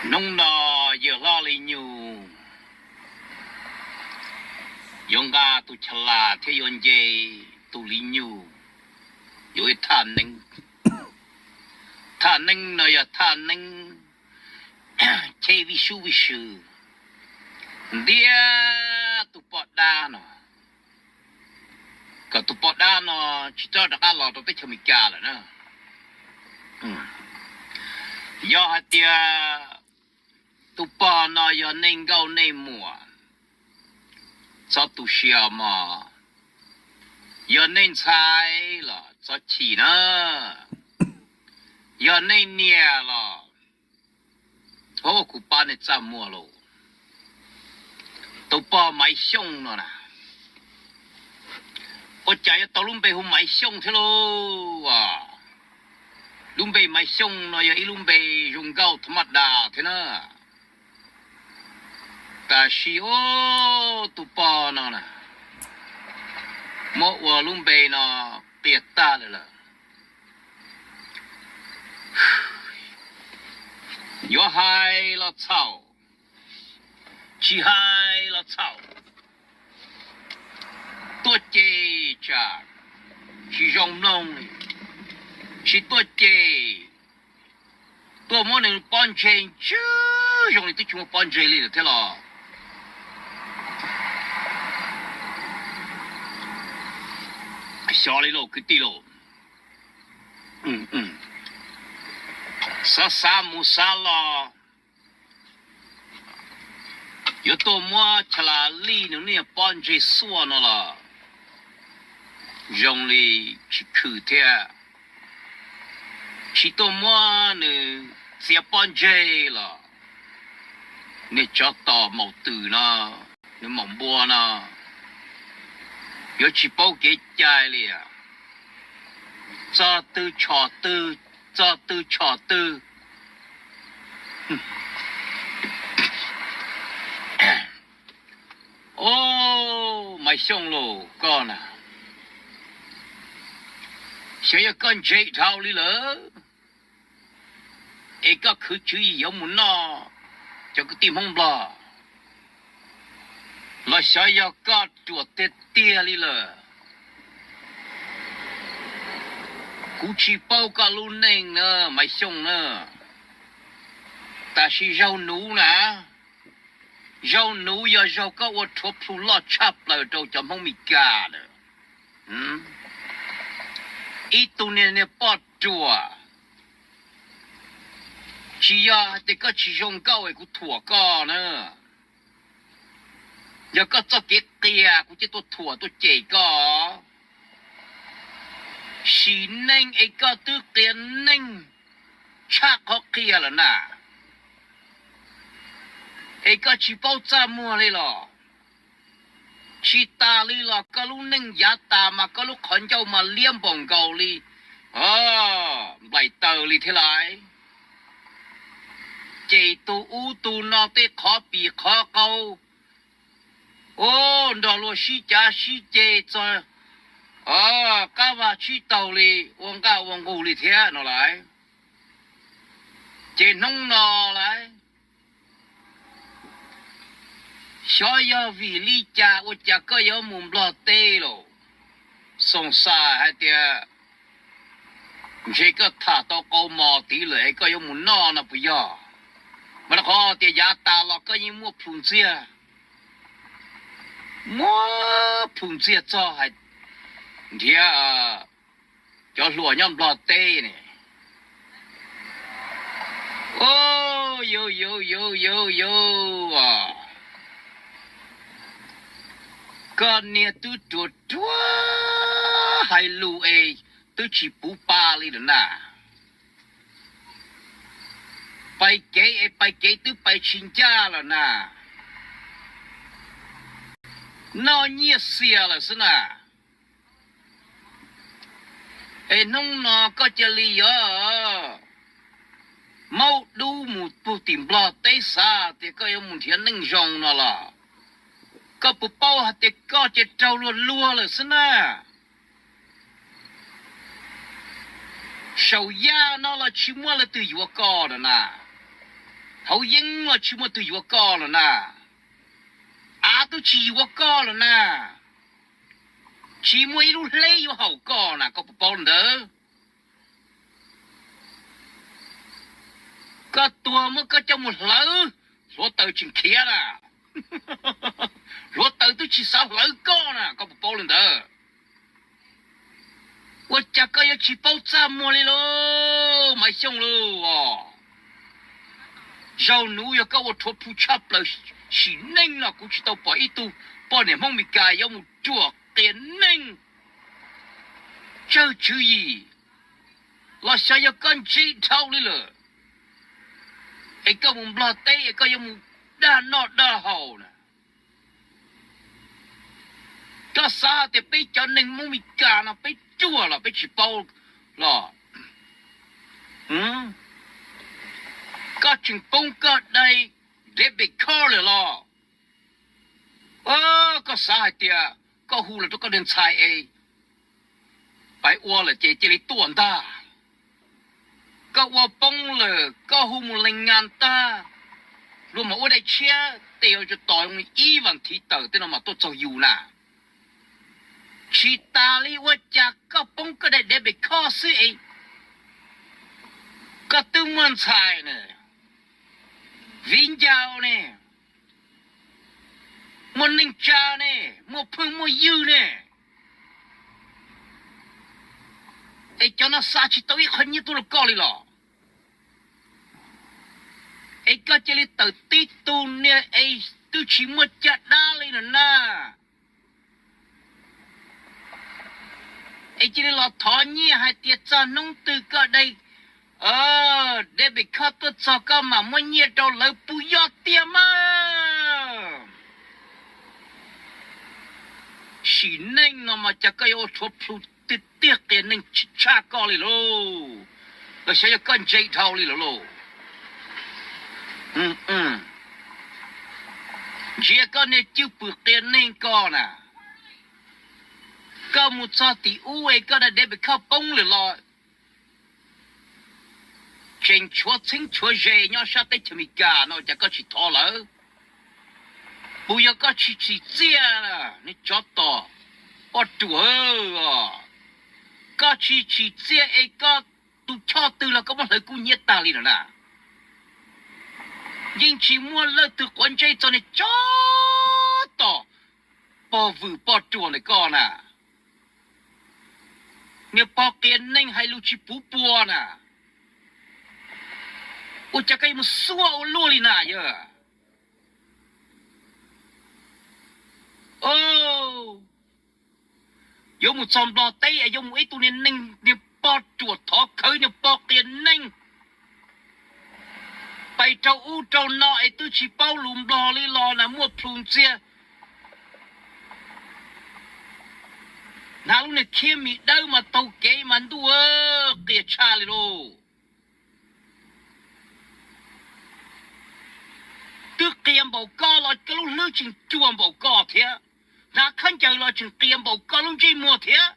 Hnub no yawg hlob Li Nyug yuav nqa tus Chas Las thiab yuav nce tus Li Nyug yuav ib thaj neeb. Thaj neeb no yog thaj neeb cheb vij sub vij sw ntiab tus poj dab no, kom tus poj dab no tsis txhob rov qab los rau teb chaws Amelikas lawm na. Yog hais tias tus pog no yog nej nkauj nej muam, txhob tu siab mog. Yog nej ntxhais los txhob chim na. Yog nej niam los, o, kuv pab nej txaj muag lauj. Tus pog Maiv Xyooj no na, ua cas yuav tau lub npe hu Maiv Xyooj thiab lauj? Lub npe Maiv Xyooj no yog ib lub npe zoo nkauj tha maj das thiab na. Tab sis o, tus pog no na, muab ua lub npe no qias tag lawm lawm. Yuav hais los txhaum, tsis hais los txhaum. Tuaj cem tsam tsis zoo mloog li, tsis tuaj cem, tuaj muab nws pob ntseg ntswg zoo li twb tsis muaj pob ntseg li lawm thiab los. Xyov li lauj kwv tij lauj. Xav xav mus xav los, yuav tuaj muab Chas Las Lij nws niag pob ntseg xuaj no los zoo li tsis khwm thiab. Tsis tuaj muab nws txiav pob ntseg los, niag tsov tom maum twm no, nws maum npua no, yuav tsis paub kev cai li. Txog twg tshom twg, txog twg tshom twg. O, Maiv Xyooj lauj, koj na, xyov yog koj ntse dhau li lawm es koj khwv tswv yim yuav mus noj cov kwv tij Hmoob Nplog, los xyov yog koj ruam tiag tiag li lawm. Kuv tsis paub koj lub neej na Maiv Xyooj na, tab sis zaug nuv na, zaug nuv yog zaug koj ua rhuav plhu loj tshaj plaws rau cov Hmoob Mes Kas na. Ib tug niag niag poj ruam, tsis yog hais tias koj tsis zoo nkauj es kuv thuam koj na. Yog koj txoj kev qias kuv thiaj tuaj thuam tuaj cem koj. Sim neej es koj twb qias neej tshaj qhov qhia lawm na, es koj tsis paub txaj muag li los? Tsis tas li los koj lub neej yav tas mas koj lub qhov ncauj mas liab npaum nkaus li nplaim taws li thiab lauj. Ces tus ub tus no tej qhov pim qhov qau, o, nrog luag sib cav sib ceg txog qab vag tsib taug li, ua nqaj ua nqug li thiab no lauj. Ces hnub no lauj, xyov yog vim li cas ua cas koj yuav mus Nplog teb lauj? Xoom xais hais tias ntshe koj tham tau qau mos tid lawm es koj yuav mus noj no puas yog? Mas rau qhov tias yav tas los koj yeej muaj plhus ntxiag, muaj plhus ntxiag txog hais nrhiav cov hluas nyob Nplog teb ne. O, yau yau yau yau yau, koj niag twb ruam ruam hais lus es twb tsis puv pa li lawm na. Pais kev es pais kev twb pais tsis ncaj lawm na. Noj nyiaj xias lawm xwb na. Es hnub no koj cia li yuav maub dub mus puag tim Nplog teb xav tias koj yuav mus nrhiav neej zoo no los, koj puas paub hais tias koj ces raug luag luag lawm xwb na. Saum yaj no los tsis muaj leej twg yuav koj lawm na. Hauv yeeb los tsis muaj twg yuav koj los na. Av twb tsis yuav koj los na. Tsis muaj ib lub hleb yuav haum koj na, koj puas paub li ntawd? Koj tuag muab koj coj mus hlawv, hluav taws tseem khiav na. Hluav taws twb tsis xav hlawv koj na, koj puas paub li ntawd? Ua cas koj yuav tsis paub txaj muag li lauj, Maiv Xyooj lauj? Zaum nuav yog koj ua rhuav plhu tshaj plaws, sim neej no kuv tsis tau pom ib tug poj niam Hmoob Meskas yuav mus ruam qias neeg tsawg tswv yim los xyov yog koj ntse dhau li lawm, es koj mus Nplog teb es koj yuav mus dag noj dag haus na. Koj xav hais tias peb cov neeg Hmoob Meskas no peb ruam los peb tsis paub los? Koj tseem poob koj daim debit card lawm los? Koj xav hais tias koj hu los rau koj niag ntxhais es pais ua lawm ces cia li tuaj ntag. Koj ua poob lawm koj hu mus lees ngas tag, luag mam ua daim tshiab tes ua tos ib vas thiv tawm tej no mam tuaj txog yus na. Tsis tas li ua cas koj poob koj daim debit card xwb es koj twb muaj ntxhais ne, viv ncaus ne, muaj neej tsa ne, muaj phooj muaj ywg ne, es cov no xa tsis tau ib qho nyiaj tuaj rau koj li los? Es koj cia li tawm tib tug niag es twb tsis muaj caj dab li no na, es cia li los thov nyiaj hais tias txog hnub twg koj daim debit card tuaj txog koj mam muab nyiaj rau lawv puas yog tiag mas? Sim neej no mas cas koj yuav ua rhuav plhu tiag tiag, qias neeg tshaj koj li lauj. Los xyov yog koj ntse dhau li lawm lauj. Ntsia koj niag cwj pwm qias neeg ko na. Koj mus txog tim ub es koj daim debit card poob lawm los tseem tshuav txheeb tshuav ze nyob sab teb chaws Amelikas no cas koj tsis thov lawv? Puas yog koj tsis tsim txiaj, niag tsov tom poj ruam? Koj tsis tsim txiaj es koj tus choj twg los koj muab hlawv kub hnyiab tag li no na. Yeej tsis muaj leej twg quav ntsej txog niag tsov tom pog vwm poj ruam ntawm koj na. Niag pog qias neeg hais lus tsis puv pua na. Ua cas koj yuav mus xuaj ua luaj li na yog? Yuav mus txog Nplog teb es yuav mus ib tug niag neeg niag pog ruam thov khawv niag pog qias neeg, pais rau ub rau no es twb tsis paub lus Nplog li los na muaj plhus ntxiag. Hnav lub niag khiab mis dawb mas taug kev mas ntuj, qias tshaj li lauj. Twb qias npaum koj los koj lub hlwb tseem cuag npaum koj thiab, hnav khaub ncaws los tseem qias npaum koj lub ntsej muag thiab.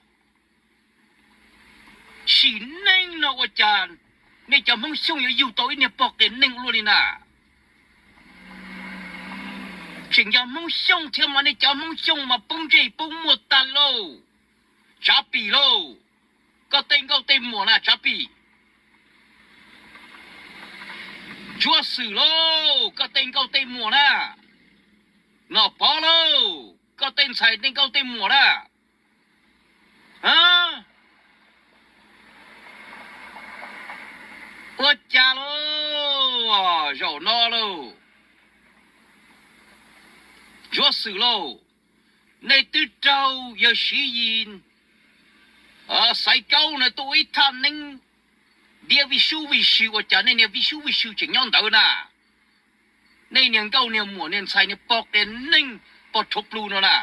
Sim neej no ua cas nej cov Hmoob Xyooj yuav yug tau ib niag pog qias neeg luaj li na? Tseem yog Hmoob Xyooj thiab mas nej cov Hmoob Xyooj mas poob ntsej poob muag tag lauj. Tsav Pim lauj, koj tej nkauj tej muam na Tsav Pim. Ntsuab Xwm lauj, koj tej nkauj tej muam na. Nom Pov lauj, koj tej ntxhais tej nkauj tej muam na. Ua cas lauj, zaum no lauj, Ntsuab Xwm lauj, nej twb raug yawg Siv Yis Xaiv Kaub na tuaj ua ib thaj neeb diab vij sub vij sw, ua cas nej niag vij sub vij sw tseem nyob ntawd na? Nej niag nkauj niag muam niag ntxhais niag pog qias neeg pog rhuav plhu no na.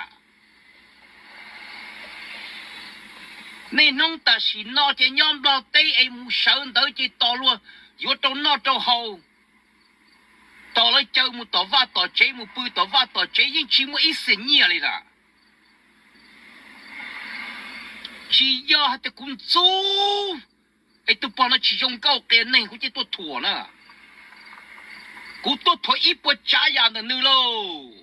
Nej hnub tam sim no ces nyob Nplog teb es mus sawv ntawd ces tos luag yuav rau noj rau haus, tos lawv caw mus tom vaj tom tsev mus pw tom vaj tom tsev yeej tsis muaj ib xis nyiaj li na. Tsis yog hais tias kuv ntxub es tus pog no tsis zoo nkauj qias neeg kuv cia tuaj thuam na. Kuv tuaj thuam ib puas tsav yam ntawm nws lauj.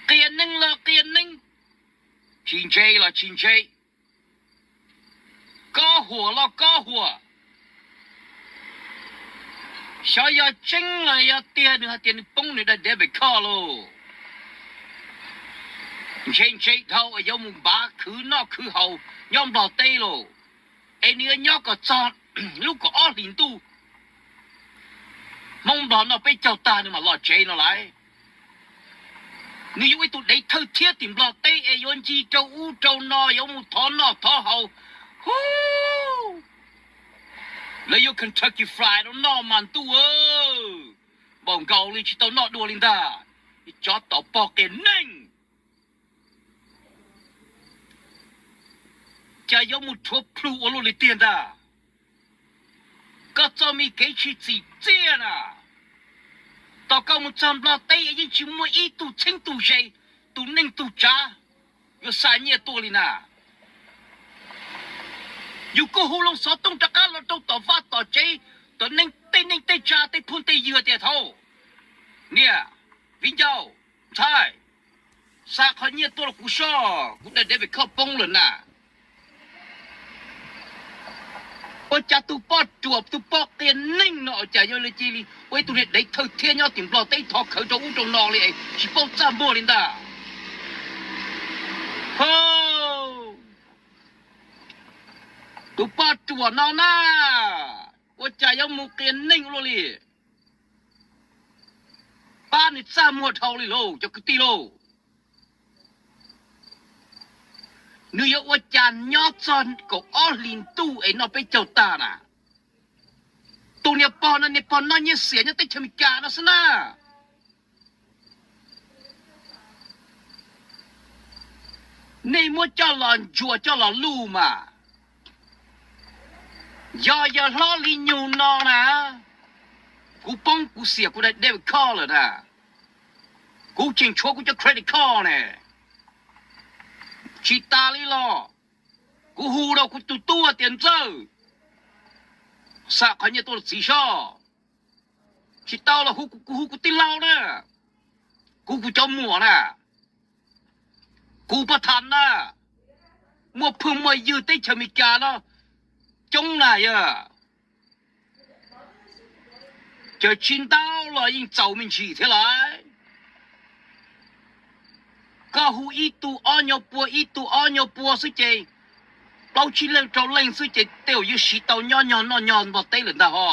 Qia neeb los qia neeb, tsis ntse los tsis ntse, kob huam los kob huam. Xyov yog tseeb los yog tiag nws hais tias nws poob nws daim debit card lauj. Ntse ntse dhau es yuav mus npav khwv noj khwv haus nyob Nplog teb lauj. Es nws yuav nyob kom txog lub kaum ob hlis ntuj, Hmoob Nplog noj peb caug tag nws mam los tsev no lauj. Nws yuav ua ib tug dev thawj thiab tim Nplog teb es yuav ncig rau ub rau no, yuav mus thov noj thov haus. Hu, lawv yuav Kentucky Fried rau noj mas ntuj, npaum nkaus li tsis tau noj dua li ntag. Cov tom pog qias neeg, cas yuav mus rhuav plhu ua luaj li tiag ntag. Koj txoj me kev tsis txim txiaj na, tom koj mus txog Nplog teb yeej tsis muaj ib tug txheeb tug ze, tus neeg tus tsav yuav xa nyiaj tuaj li na. Yus kuj hu loo xov tooj rov qab los rau tom vaj tom tsev, tom neeg tej neej tej tsa tej phooj tej ywg tias thaum, niam, viv ncaus, ntxhais, xa qhov nyiaj tuaj los kuv soj, kuv daim debit card poob lawm na. Ua cas tus poj ruam tus poj qias neeg no cas yuav li cia li ua ib tug niag dev thawj thiab nyob tim Nplog teb thov khawv rau ub rau no li es tsis paub txaj muag li ntag. Ho, tus poj ruam no na, ua cas yuav mus qias neeg ua luaj li. Pab nws txaj muag dhau li lauj cov kwv tij lauj. Nws yuav ua cas nyob txog kaum ob hlis ntuj es noj peb caug tag na. Tus niam pog no niam pog noj nyiaj xiam nyob teb chaws Amelikas no xwb na. Nej muab coj los ntsuas coj los luj mas, yog yawg hlob li nyug no na, kuv poob kuv xiam kuv daim debit card lawm na, kuv tseem tshuav kuv cov credit card ne. Tsis tas li los, kuv hu rau kuv tus tub tias Ntxawg, xa qhov nyiaj tuaj los txiv soj. Tsis tau los kuv hu kuv tij laug na, kuv kuv cov muam na, kuv paj tham na, muaj phooj muaj ywg teb chaws Amelikas no coob na yog. Ces tsis ntau los yeej txaus me ntsis thiab lauj. Koj hu ib tug ob nyuag pua ib tug ob nyuag pua xwb ces plaub tsib leej rau leej xwb ces tej zaum yuav siv tau nyob nyog noj nyog Nplog teb lawm ntag ho.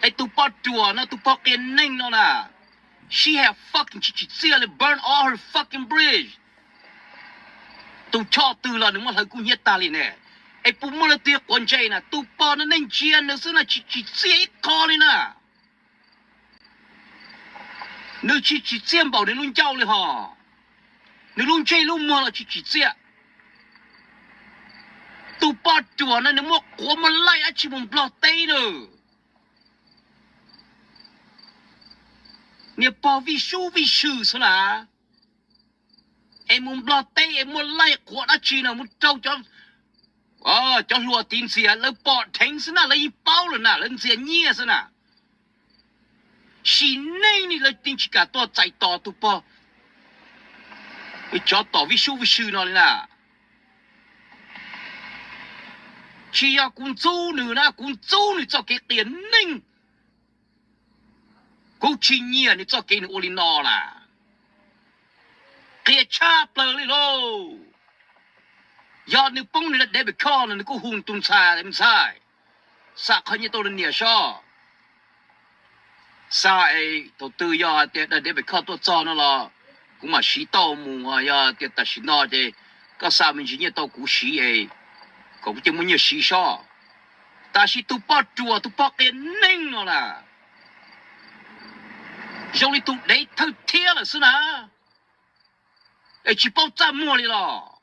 Es tus poj ruam no tus poj qias neeg no na, she has fucking tsis tsim txiaj li, burn all her fucking bridge. Tus choj twg los nws muab hlawv kub hnyiab tag li ne. Es puas muaj leej twg quav ntsej na, tus pog no nej ntsia nws xwb na tsis tsim txiaj ib qho li na. Nws tsis tsim txiaj npaum nws lub ncauj li ho. Nws lub ntsej lub muag los tsis tsim txiaj. Tus poj ruam no nws muaj quav muaj laij dab tsi mus Nplog teb na. Niag pog vij sub vij sw xwb na. Es mus Nplog teb es muaj laij quav dab tsi no mus raug cov, cov hluas tiv ntxias lawv pom dheev xwb na, lawv yeej paub lawm na, lawv ntxias nyiaj xwb na. Sim neej ni lawv yeej tsis kam tuaj txais tos tus pog cov tom vij sub vij sw no li na. Tsis yog kuv ntxub nws na, kuv ntxub nws txoj kev qias neeg. Kuv tsis nyiam nws txoj kev nws ua li no na. Qias tshaj plaws li lauj. Yog nws poob nws daim debit card no nws kuj hu tus ntxhais, ntxhais, xa qhov nyiaj tuaj rau niam soj. Xa es thaum twg yog tias daim debit card tuaj txog no los kuv mam siv tau mus, yog tias tam sim no ces koj xa me ntsis nyiaj tau kuv siv es kom kuv cia muaj nyiaj siv soj. Tab sis tus poj ruam tus poj qias neeg no na, zoo li tus dev thawj thiab lawm xwb na, es tsis paub txaj muag li los.